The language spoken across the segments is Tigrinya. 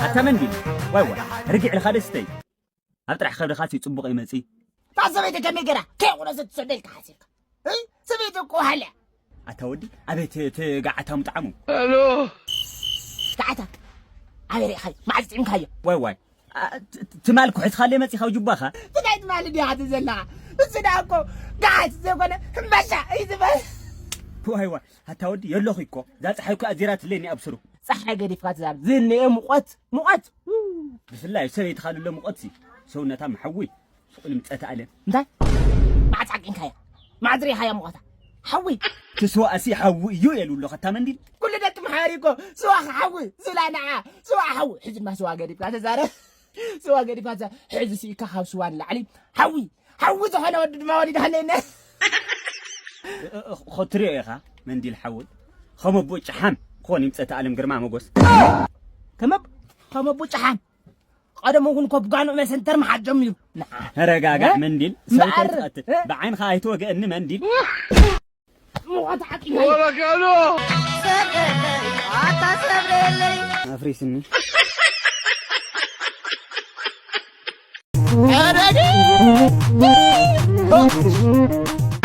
ኣታ መንዲል፣ ዋይ ዋይ፣ ርግዕ ኢልካ ደስተይ። ኣብ ጥራሕ ከብድኻሲ ጽቡቕ ይመጺ። እታ ሰበይቲ ከመይ ገይራ ከይቑረሰት ትሰዶ ኢልካ ሓሲብካ? እ? ሰበይቲ እኮ ዋህልያ። ኣታ ወዲ፣ ኣቤት እቲ ጋዓታ ምጥዓሙ። ሄሎ። ጋዓታ፣ ኣበይ ርኢኻዮ? መዓዝ ጥዒምካዮ? ዋይ ዋይ። አ፣ ት-፣ ት-፣ ትማል ኩሕዝካለይ መጺኻ ኣብ ጁባኻ? እቲ ናይ ትማል እንዲኻ ትዘላ። እሱ ደኣ እኮ ጋዓት ዘይኮነ፣ ሕምባሻ እዩ ዝበሃል። ዋይ ዋይ። ኣታ ወዲ፣ የለኹ እኮ። እዛ ጸሓይ እኮ ኣዚራትለይ እኒኣ ኣብ ስሩ። ጸሓይ ገዲፍካ ትዛረብ። ዝንኤ ሙቐት፣ ሙቐት። ብፍላይ ሰበይትኻ ልሎ ሙቐትሲ፣ ሰውነታ መሓዊ፣ ስቕ ኢሉ ምጸተ ኣለ። እንታይ? መዓዝ ዓቂንካያ? መዓዝ ርኢኻያ ሙቐታ? ሓዊ። እቲ ስዋእሲ ሓዊ እዩ የሉ ኣሎ፣ ከታ መንዲል። ኩሉ ደቂ መሓሪ እኮ ስዋ ሓዊ ዝብላ ንዓ። ስዋ ሓዊ። ሕጂ ድማ ስዋ ገዲፍካ ትዛረብ። ስዋ ገዲፋ እዛ ሕዚ ስኢካ ካብ ስዋ ንላዕሊ ሓዊ፣ ሓዊ ዝኾነ ወዲ ድማ ወሊዳ ሃለየና። እ-፣ እ-፣ እ-፣ ኸትሪኦ ኢኻ መንዲል ሓወይ። ኸም ኣቦ ጨሓም ክኾን ይምጸት ኣለም ግርማ ሞገስ። ከም ኣብ-፣ ከም ኣቦ ጨሓም። ቀደም እውን ኮብ ጋኑ መሰንተር መሓት ጀሚሩ። ንዓ። ተረጋጋዕ እ? መንዲል። እምበኣር፣ ሰብተይ ትቐትል። እ? ብዓይንኻ ኣይትወግአኒ መንዲል። ሙቐት ዓቂበይ። ወረጋኖ። ኣፍሪስኒ።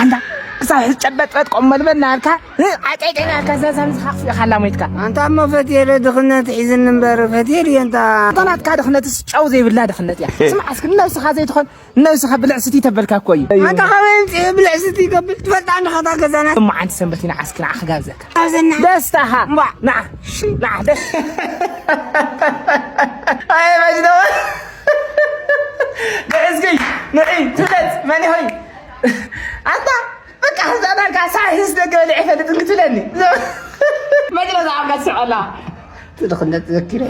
ኣንታ ክሳብ ሕዚ ጨበጥበጥ ቆም መልበል እናበልካ፣ እ፣ ዓጨይጨይ እናበልካ፣ እዛ ሳምንት ኻኽፍ ኢኻ ኣላ ሞይትካ። ኣንታ እሞ ፈትየለ ድኽነት ሒዝኒ እምበር፣ ፈትየለ እየ እንታ። ኣንታ ናትካ ድኽነትስ ጨው ዘይብላ ድኽነት እያ። ስምዓ እስኪ፣ ንነብስኻ ዘይትኾን ነብስኻ ብልዕ ስቲ ተበልካ እኮ እዩ። ኣንታ ካበይ ኣምፂእ ብልዕ ስቲ ይገብር? ትፈልጣ እንዲኻ እታ ገዛና። እሞ ሓንቲ ሰንበት ኢና ዓስኪ ንዓ ክጋብዘካ። ጋብዘና። ደስታኻ። እምቧ። ንዓ። ንዓ፣ ደስ-፣ ኣይ፣ መጅዶ። ደስኪ፣ ንዒ፣ ትብለጽ፣ መን ይሆይ? ኣንታ፣ በቃ፣ ህዛናካ ሳይንስ ደገ በሊዐ ይፈልጥ እንክትብለኒ። መጅዶ ዝዓብካ ትስዕላ። ትድኽነት ዘኪረ።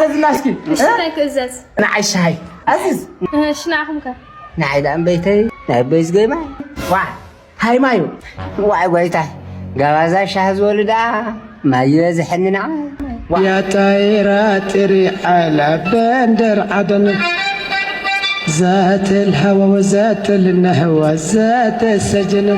ተዝናሽኪ። እሺ፣ እንታይ ክእዘዝ? ንዓይ ሻሂ። ኣዚዝ። እሺ፣ ንዓኹም ከ? ንዓይ ደኣ እምበይተይ፣ ናይ ኣቦይ ዝገይማ። ዋ፣ ሃይማዩ። ዋይ ጎይታይ፣ ጋባዛ ሻሂ ዝበሉ ደኣ፣ ማይ ይበዝሐኒ ንዓ። ዋ። يا طير طيري على بندر عدن، ذات الهوى وذات النهوى ذات السجن.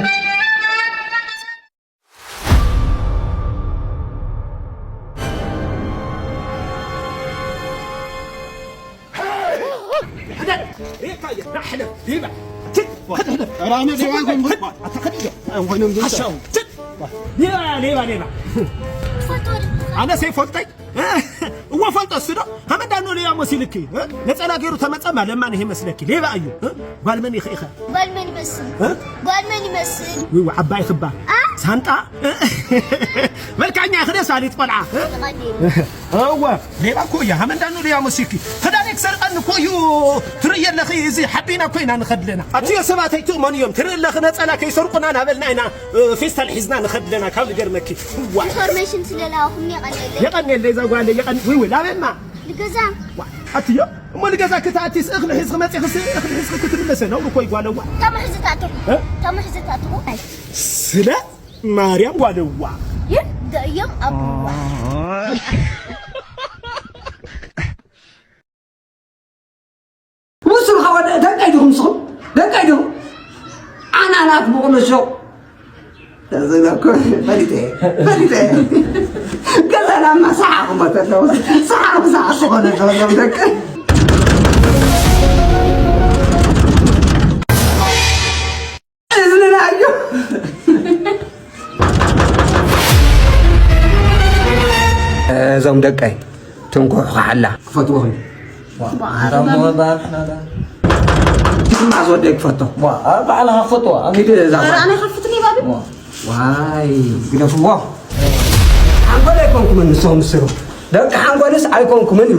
ሌባ፣ ሌባ፣ ሌባ። ኣነ ሰይፈልጠይ? እወ ፈልጦ፣ እሱ ዶ? ከመ እንዳኖ ሌባ መሲልኪ፣ እ? ነጸላ ገይሩ ተመጸማ ለማን ይሄ መስለኪ? ሌባ እዩ፣ እ? ጓል መን ይኸ ኢኸ? ጓል መን ይመስል? እ? ጓል መን ይመስል? ዊው ዓባይ ክባ። አ? ሳንጣ? እ? መልካኛ ክደ ሳሊት ቆልዓ፣ እ? ይቐኒል። እወ፣ ሌባ እኮ እያ። ከመ እንዳኖ ሌባ መሲልኪ። ክዳነይ ክሰርቀኒ እኮ እዩ። ትርኢ ኣለኺ፣ እዚ ሓቢና እኮ ኢና ንኸድለና። ኣትዮ ሰባት ኣይትእመኑ እዮም። ትርኢ ኣለኺ፣ ነጸላ ከይሰርቁና እናበልና ኢና፣ እ፣ ፌስታል ሒዝና ንኸድለና ካብ ዝገርመኪ። ዋ። ኢንፎርሜሽን ስለላኹም የቐንየለይ። የቐንየለይ፣ እዛ ጓለይ፣ የቐን-፣ ወይ፣ ወይ፣ ላበማ። ልገዛ። ዋ፣ ኣትዮ፣ እሞ ልገዛ ክትኣትስ እኽሊ ሒዝኺ መጺኽስ እኽሊ ሒዝኺ ክትምለሰ ነውሪ እኮ እዩ ጓለዋ። ተማሕዝታትኹ። እ? ተማሕዝታትኹ። ኣይ። ስለ ማርያም ጓለዋ። ይህ ደእዮም ኣብዋ። ንስኻ ወደ ደቀይ ዲኹም ንስኹም? ደቀይ ዲኹም? ኣናናት ብቑልሾ። እዚ እኮ ፈሊጠ እየ፣ ፈሊጠ እየ። ገዛናማ ሰሓቕ መተ ኣለዎ። ሰሓቕ፣ ሰሓቕ ዝኾነ ዘለዎም ደቂ። እዝንና እዩ። እዞም ደቀይ ትንኩሕ ክሓላ ክፈትዎም። ዋ፣ ኣረሞ ባርሕና ዳ። ድማ ዝወደይ ክፈቶ። ዋ፣ ባዕልኻ ክፈትዎ። ኣብ ሂድ እዛ ጓል። ኣነ ከፍትኒ ባቢ። ዋ። ዋይ፣ ግደፍዎ። ሓንጎል ኣይኮንኩምን ንስኹም ስሩ። ደቂ ሓንጎልስ ኣይኮንኩምን እዩ።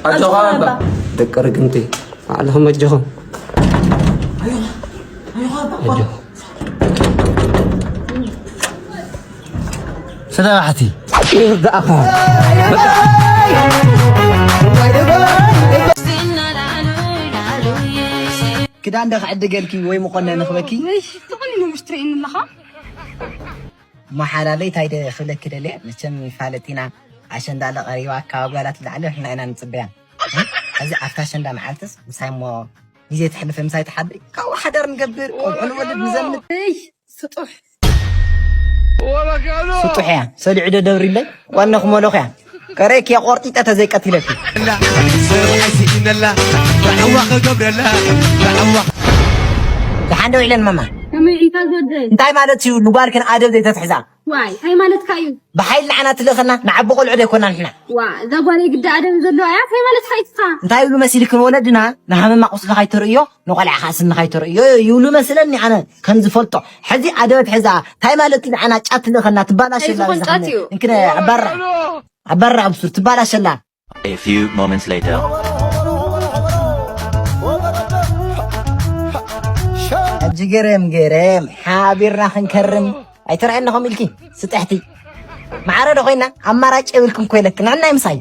ኣጆኻ ኣባ። ደቂ ርግምቲ፣ ባዕልኹም ኣጆኹም። ኣጆኹም። ስለ ባሕቲ። ይርዳእኻ። ክዳን ዶ ክዕድገልኪ ወይ መኾነን ንኽበኪ? ወይ፣ ትቕኒ ንምሽ ትርእይኒ ኣለኻ? እሞ ሓላለይ፣ እንታይ ደ-፣ ክብለኪ ደልየ፣ መቸም ይፋለጥ ኢና፣ ኣሸንዳ ኣለ ቀሪባ፣ ካብ ጓላት ንላዕሊ ንሕና ኢና ንጽበያ። ሕዚ ኣብታ ኣሸንዳ መዓልትስ ምሳይ እሞ ግዜ ተሕልፈ፣ ምሳይ ትሓድሪ፣ ካብኡ ሓዳር ንገብር፣ ቆልዑ ንወልድ፣ ንዘምድ። እይ፣ ስጡሕ። ስጡሕ እያ። ሰሊዑ ዶ ደብሪለይ? ዋና ክመሎኽ እያ። ከረይክ እያ ቆርጢጠ ተዘይቀቲለኪ። ሰብኣይ ስኢነላ፣ ራዕዋ ክገብረላ፣ ራዕዋ። ደሓን ዶ ውዒለን ማማ? ከመይ ኢልካ ዝወደይ? እንታይ ማለት እዩ ንጓልክን ኣደብ ዘይተትሕዛ? ዋይ፣ እንታይ ማለትካ እዩ? ብሓይሊ ንዓና ትልእኸና፣ ንዓቢ ቆልዑ ዶ ኣይኮና ንሕና? ዋ፣ እዛ ጓለይ ግዳ ኣደብ ዘለዋ እያ፣ እንታይ ማለትካ እዩ ንስኻ? እንታይ ይብሉ መሲልክን ወለድና፣ ንሃመማ ቁስሊ ካይተርእዮ፣ ንቆልዓ ከዓ ስኒ ካይተርእዮ ይብሉ መስለኒ ኣነ ከም ዝፈልጦ። ሕዚ ኣደብ ኣትሕዛ፣ እንታይ ማለት እዩ ንዓና ጫት ትልእኸና፣ ትባላሸላ ኣይዝኾን እዛ ጫት ከመይ? እዩ። እንክነ ኣባራ፣ ኣባራ ኣብሱር፣ ትባላሸላ። A few moments later. ሕጂ ገረም ገረም ሓቢርና ክንከርም ኣይተረኣየናኹም ኢልኪ ስጥሕቲ ማዕረ ዶ ኮይና ኣማራጭ የብልክን ኮ ኢለክ ንዕናይ ምሳይ።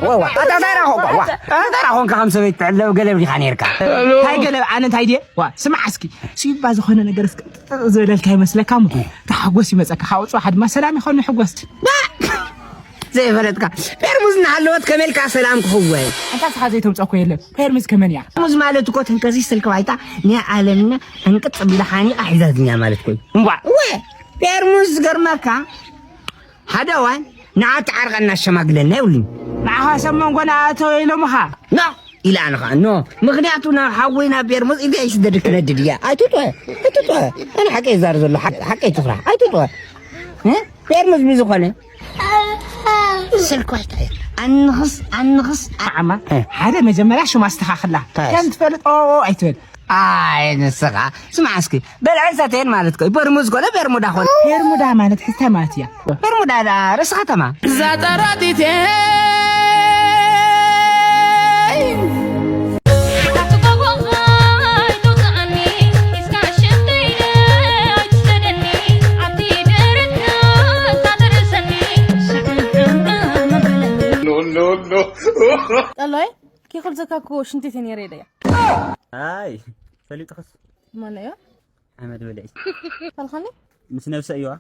ዋዋ ኣታ እንታይ ዳኾንካ ዋ እንታይ ዳኾንካ ከም ሰበይቲ ትዕለብ ገለብ ዲኻ ነርካ እንታይ ገለብ ኣነ እንታይ ድየ ዋ ስማዕ እስኪ ሲባ ዝኾነ ነገር እስኪ ዝበለልካ ይመስለካ እሞ ተሓጎስ ይመፀካ ካብኡ ፅባሕ ድማ ሰላም ይኾን ንሕጎስ ዘይፈለጥካ ፔርሙዝ እናሃለወት ከመልካ ሰላም ክኽወል እንታ ስኻ ዘይተምፀኮ የለን ፔርሙዝ ከመን እያ ፔርሙዝ ማለት እኮ ተንከሲ ስልክ ባይታ ናይ ዓለምና እንቅጥ ብላ ሓኒቓ ሒዛትኛ ማለት ኮይ እምቧ እወ ፔርሙዝ ዝገርመካ ሓደ እዋን ንዓቲ ዓርቐ እናሸማግለና ይብሉኝ ንዓኻ ሰብ መንጎና ኣተወ ኢሎምኻ ኖ ኢላ ኣነ ኸዓ ኖ ምኽንያቱ ናብ ሓወይ ናብ ፔርሙዝ ኢልካ ይስደድ ክነድድ እያ ኣይትጥወ ኣይትጥወ ኣነ ሓቀይ ይዛር ዘሎ ሓቀይ ትፍራሕ ኣይትጥወ ፔርሙዝ ብዝኾነ ስልኳ ኣይታየ ኣንኽስ ኣንኽስ ዓማ ሓደ መጀመርያ ሽማ ኣስተኻኽላ ከም ትፈልጥ ኦ ኣይትበል ኣይ ንስኻ ስማዕ እስኪ በልዐን ሰተየን ማለት ኮ በርሙዝ ኮነ በርሙዳ ኮነ በርሙዳ ማለት ሕዝታይ ማለት እያ በርሙዳ ርእሲ ከተማ እዛ ጠራጢቴ ጠላይ ኬኹል ዘካክዎ ሽንቴተ ነይረ ኢለያ ኣይ ፈሊጥኽስ ማነዮ ሓመድ በልዒ ካልኻኒ ምስ ነብሰ እዩዋ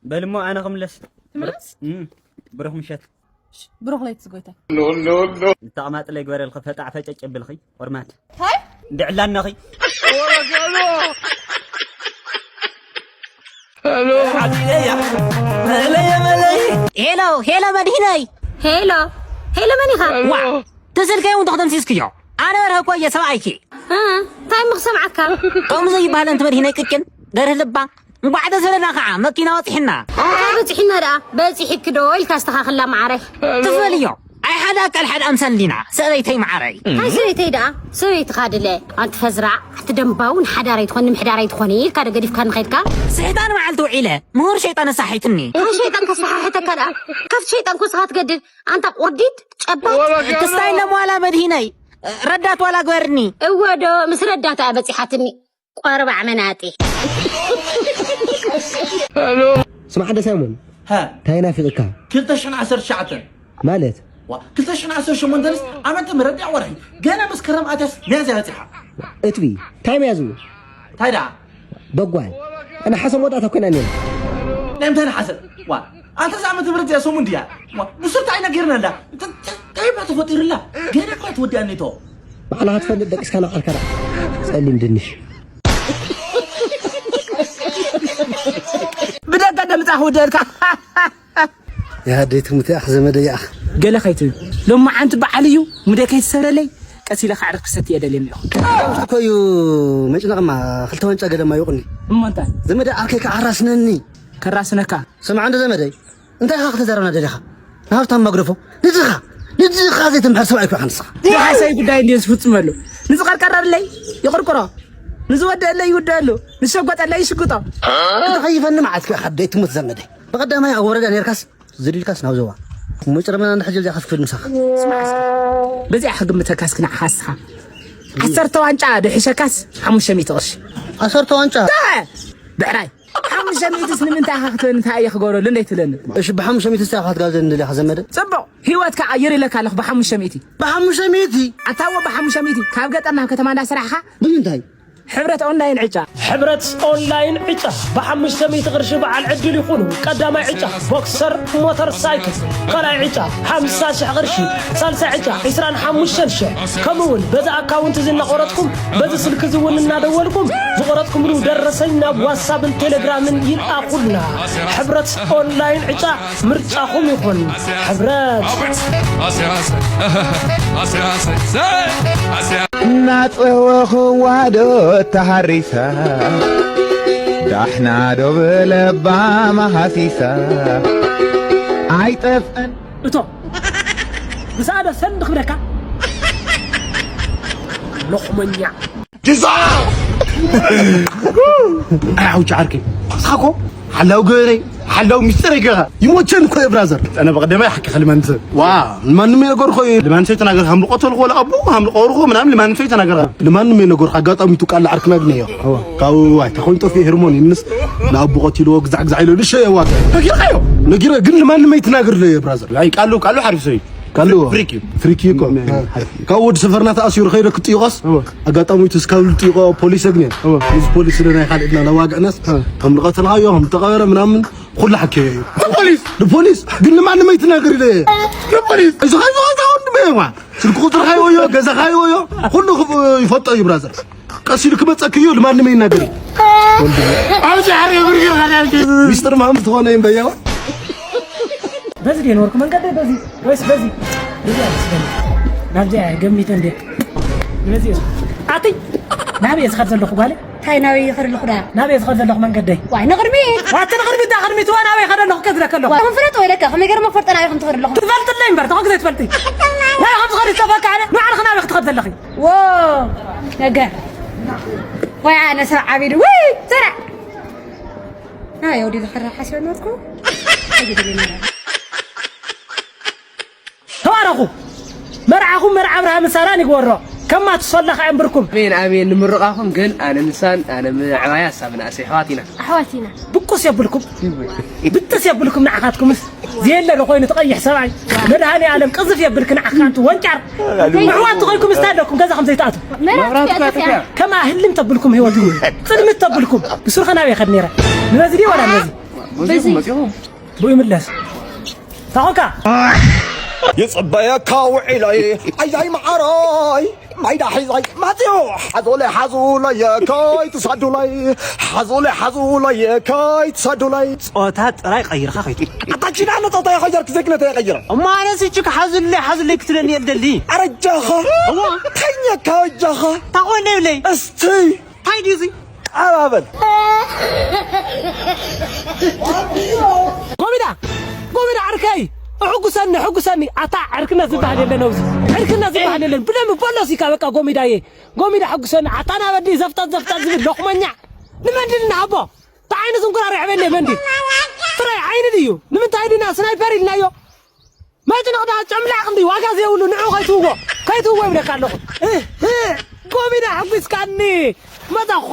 በልሞ ኣነ ክምለስ ትምለስ ብሩኽ ምሸት ብሩኽ ለይቲ ዝጎይታ ዝተቕማጥለ ይግበረልኺ ፈጣዕ ፈጨጭ የብልኺ ወርማት እንታይ ድዕላነኺ ሄሎ ሄሎ መድሂነይ ሄሎ ሄሎ መን ኢኻ ዋ ትስልከይ እውን ተኽተምሲስክዮ ኣነ በርሀ እኮ እየ ሰብኣይኪ እንታይ ምኽሰምዓካ ከምኡ ዘይበሃል ኣንቲ መድሂነይ ቅጭን ገርህ ልባ እንቋዕ ደስ በለና ከዓ መኪና ወፂሕና እንታይ በፂሕና ደኣ በፂሕኪ ዶ ኢልካ ኣስተኻኽላ መዓረይ ትፈልዮ ኣይ ሓደ ኣካል ሓደ ኣምሳል ዲና ሰበይተይ መዓረይ ኣይ ሰበይተይ ደኣ ሰበይትኻ ድለ ኣንቲ ፈዝራዕ ኣቲ ደንባው ንሓዳር ኣይትኾን ንምሕዳር ኣይትኾን ኢልካ ዶ ገዲፍካ ንኸድካ ስሕታን መዓልቲ ውዒለ ምሁር ሸይጣን ኣሳሒትኒ ኣይ ሸይጣን ከሰሓሕተካ ደኣ ካብቲ ሸይጣን ኮስኻ ትገድል ኣንታ ቁርዲድ ጨባ ክስታይ ነም ዋላ መድሂነይ ረዳት ዋላ ግበርኒ እወ ዶ ምስ ረዳት እያ በፂሓትኒ ቆርባዕ መናጢ ስማዕ ሓደ ሳይሞን እንታይ ናፊቕካ ክልተ ሽሕን ዓሰርተ ትሽዓተን ማለት ክልተ ሽሕን ዓሰርተ ሸሞንተንስ ዓመተ ምህረት ድያ ወርሒ ገና መስከረም ኣትያስ ሚያዝያ በፂሓ እትቢ እንታይ ሚያዝዩ እንታይ ደኣ በጓል ኣነ ሓሰብ ወዳእታ ኮይና እኔ ናይ ምንታይ ንሓሰብ ዋ ኣንተ እዛ ዓመተ ምህረት እዚኣ ሰሙን ድያ ዋ ንሱ እንታይ ኢና ጌርና ኣላ እንታይ እባ ተፈጢሩላ ገና እኳ ትወዲኣ እኒቶ ባዕልኻ ትፈልጥ ደቂስካ ንባዕልካ ደኣ ጸሊም ድንሽ ብደገ ደምጻ ክውደልካ ያደይ ትሙት ያኽ ዘመደ ያኽ ገለ ከይትብል ሎማዓንቲ በዓል እዩ ሙደ ከይትሰብረለይ ቀስ ኢለ ካዕርፍ ክሰቲ እየ ደልየ እኒኦ ውሽጢ እኮ እዩ መጭነቕማ ክልተ ዋንጫ ገደማ ይቑኒ እሞ እንታይ ዘመደ ዓርከይ ከዓ ኣራስነኒ ከራስነካ ስምዓ እንዶ ዘመደይ እንታይ ኢኻ ክተዛረብና ደሊኻ ንሃብታም መግደፎ ንድኻ ንድኻ ዘይትምሕር ሰብኣይ እኮ ኢኻ ንስኻ ናይ ሓሰይ ጉዳይ እንድየ ዝፍፅመሉ ንዝቐርቀረለይ ይቕርቅሮ ንዝወደአለይ ይውደአሉ ንዝሸጎጠለይ ይሽግጦ እንተኸይፈኒ መዓልቲ ኢኻ ደይ ትሙት ዘመደይ ብቐዳማይ ኣብ ወረዳ ነርካስ ዝድልካስ ናብ ዞባ ሙጭርመና እንድሕጂ እዚኣ ከስክፍል ምሳኻ በዚኣ ክግምተካስ ክናዕ ሓስኻ ዓሰርተ ዋንጫ ድሕሸካስ ሓሙሽተ ሚእቲ ቅርሺ ዓሰርተ ዋንጫ ብዕራይ ሸሚትስ ንምንታይ ኢኻ ክትበኒ እንታይ እየ ክገብረሉ እንዴት ትብለኒ? እሺ ብሓሙሽተ ሚእቲ እስኻ ክትጋብዘኒ ደሊኻ ዘመደ? ጽቡቕ። ህይወት ክዓይር ኢለካ ኣለኹ ብሓሙሽተ ሚእቲ። ብሓሙሽተ ሚእቲ? ኣታዎ ብሓሙሽተ ሚእቲ። ካብ ገጠር ናብ ከተማ እንዳሰራሕኻ? ብምንታይ? ሕብረት ኦንላይን ዕጫ። ሕብረት ኦንላይን ዕጫ። ብሓሙሽተ ሚእቲ ቅርሺ በዓል ዕድል ይኹኑ። ቀዳማይ ዕጫ ቦክሰር ሞተር ሳይክል። ካልኣይ ዕጫ ሓምሳ ሽሕ ቅርሺ። ሳልሳይ ዕጫ ዕስራን ሓሙሽተን ሽሕ። ከምኡ እውን በዚ ኣካውንት እዚ እናቆረጽኩም በዚ ስልኪ እዚ እውን እናደወልኩም ዝቆረጽኩምሉ ደረሰኝ ናብ ዋትሳፕን ቴሌግራምን ይልኣኹልና። ሕብረት ኦንላይን ዕጫ ምርጫኹም ይኹን። ሕብረት። እናጸወኽዋ ዶ ተሃሪሳ፣ ዳሕና ዶ ብለባ መሃሲሳ፣ ኣይጠፍአን። እቶ ብሰኣዶ ሰንድ ክብለካ ሎኽመኛ። ጅዛ! ኣይ፣ ዓውጭ ዓርከይ። ንስኻ እኮ ሓላው ገበነይ፣ ሓላው ሚስጥር ይገኻ። ይሞቸን እኮ እየ ብራዘር። ኣነ በቀደመ ይሓኪ ከልመንት። ዋ፣ ንማንም የነገርኩ እየ። ልማንሰይ ተናገር፣ ሃምልቆ ተልኮ ለኣቡ፣ ሃምልቆ ርኮ ምናምን ልማንሰይ ተናገር። ልማንም የነገርኩ፣ ኣጋጣሚ ቱ ቃል ዓርክና ግን እየ። ካብኡ ዋይ፣ ተኾን ጠፊ ሄርሞን ይምንስ፣ ለኣቡ ቀቲልዎ ግዛዕ ግዛዕ ኢሎ፣ ልሸ የዋት። ነጊርካዮ? ነጊረ፣ ግን ልማንም ኣይትናገር ለ ብራዘር። ኣይ፣ ቃሉ፣ ቃሉ ሓሪፍ ሰው እዩ። ካሉ ፍሪክ እዩ። ፍሪክ እዩ እኮ። ም-፣ ካብኡ ወዲ ሰፈርና ተኣሲሩ ከይደ ክጥይቆስ፣ እወ። ኣጋጣሚ እቲ ስካብ ልጥይቆ ፖሊስ ኣግንየ። እወ። ምስ ፖሊስ ስለ ናይ ካልእና ለዋግዕናስ፣ እወ። ከምልቐተልሃዮ፣ ከምተቐበረ ምናምን፣ ኩሉ ሓኪዮ እዩ። ንፖሊስ? ንፖሊስ? ግን ንማንም ኣይትናገር ኢለ። ንፖሊስ? እዚ ኸዚ ኸዚ ወንድመ እየ፣ ዋ። ስልኪ ቁፅርኻ ይወዮ፣ ገዛኻ ይወዮ፣ ኩሉ ክብ-፣ ይፈልጦ እዩ ብራዘር። ቀስ ኢሉ ክመፀክ እዩ፣ ንማንም ኣይናገር እዩ። ወንድመ። ኣብዚ ሓደ ብርግር ኻዳልክ። ሚስጥር ማም ዝኾነ እዩ እምበያዋ። በዚ ድየ ነበርኩ መንገደይ? በዚ ወይስ በዚ? በዚ ኣይመስለኒ። ናብዚ እየ ገሚተ እንድየ። በዚ እየ። ኣትይ! ናበይ እየ ዝኸድ ዘለኹ ጓለይ? እንታይ ናበይ ይኸድ ኣለኹ ዳ? ናበይ እየ ዝኸድ ዘለኹ መንገደይ? ዋይ፣ ንቕድሚት! ዋቲ ንቕድሚት ዳ ቅድሚት እዋ ናበይ ይኸድ ኣለኹ ከዝለከ ኣለኹ? ዋይ፣ ክንፍለጥ ወይ ለካ፣ ከመይ ገይረ መፈጠና ናበይ ከም ትኸድ ኣለኹ? ትፈልጥለይ እምበር፣ ተኸግዘ ትፈልጢ። ናበይ ከም ትኸድ ይጸበካ ኣነ? ንባዕልኺ ናበይ ክትኸድ ዘለኺ? ዎ! ነገር። ወይ ኣነ ስራሕ ዓቢዱ። ወይ! ስራሕ! ናይ ወዲ ዝኽራ ሓስዮ ኖርኩ። ተባረኹ። መርዓኹም መርዓ ኣብርሃምን ሳራን ይግበሮ። ከማትሶላ ከዕምብርኩም። ኣሜን፣ ኣሜን። ንምርቓኹም ግን ኣነ ንሳን ኣነ ምዕባያ ሳብ ንኣሰይ ኣሕዋት ኢና። ኣሕዋት ኢና። ብቁስ የብልኩም። ብጥስ የብልኩም ንዓኻትኩምስ። ዘየለ ዶ ኮይኑ ትቐይሕ ሰብኣይ። መድሃኔ ኣለም ቅዝፍ የብልክ ንዓኻ ኣንቲ ወንጫር። ኣሕዋት ትኾይኩም እስታ ኣለኩም ገዛኹም ዘይትኣትዉ። መብራህቱ ከኣ ጠፊኣ። ከማ ህልም ተብልኩም ህይወትኩም። ጽልምት ተብልኩም። ብሱርኸ ናበይ ከድ ነይረ? ንበዚ ድዩ ወላ ንበዚ? በዚ። ብኡ ይምለስ። ታኾንካ? ይጽበየካ ውዒለይ፣ ኣያይ መዓረይ፣ ማይዳ ሒዘይ መጽዮ፣ ሓዙለይ፣ ሓዙለይ፣ ከይትሰዱለይ፣ ሓዙለይ፣ ሓዙለይ፣ ከይትሰዱለይ። ጾታ ጥራይ ቀይርካ ከይቱ። ኣታ ኪዳነ ጾታ ይቐየርክ፣ ዜግነተይ ይቐይረ። እሞ ኣነስ እቺ ሓዙለይ፣ ሓዙለይ ክትብለኒ እየ ልደሊ። ኣረ ኣጃኻ፣ እዋ። ተኛካ ኣጃኻ። ታኾን ደብለይ። እስቲ። እንታይ ድዩ እዚ? ኣባበል። ጎሚዳ፣ ጎሚዳ ዓርከይ፣ ሕጉሰኒ፣ ሕጉሰኒ። ኣታ ዕርክነት ዝበሃል የለን ኣብዚ። ዕርክነት ዝበሃል የለን። ብደም በሎስ ኢካ በቃ ጎሚዳዬ። ጎሚዳ ሕጉሰኒ። ኣታ ናበዲ ዘፍጠጥ፣ ዘፍጠጥ ዝብል ሎኽመኛ። ንመን ድልና ኣቦ? እንታይ ዓይነት እንቁራሪሕ ዕቤለ መንዲ? ፍረ ዓይኒ ድዩ? ንምንታይ ድና ስናይፐር ኢልናዮ? መጭነቕ ደኣ ጨምላቕ እንዲ ዋጋ ዘይብሉ ንዑ ከይትውዎ፣ ከይትውዎ ይብለካ ኣለኹ። እህ፣ እህ፣ ጎሚዳ ሕጒስካኒ መጻኹ።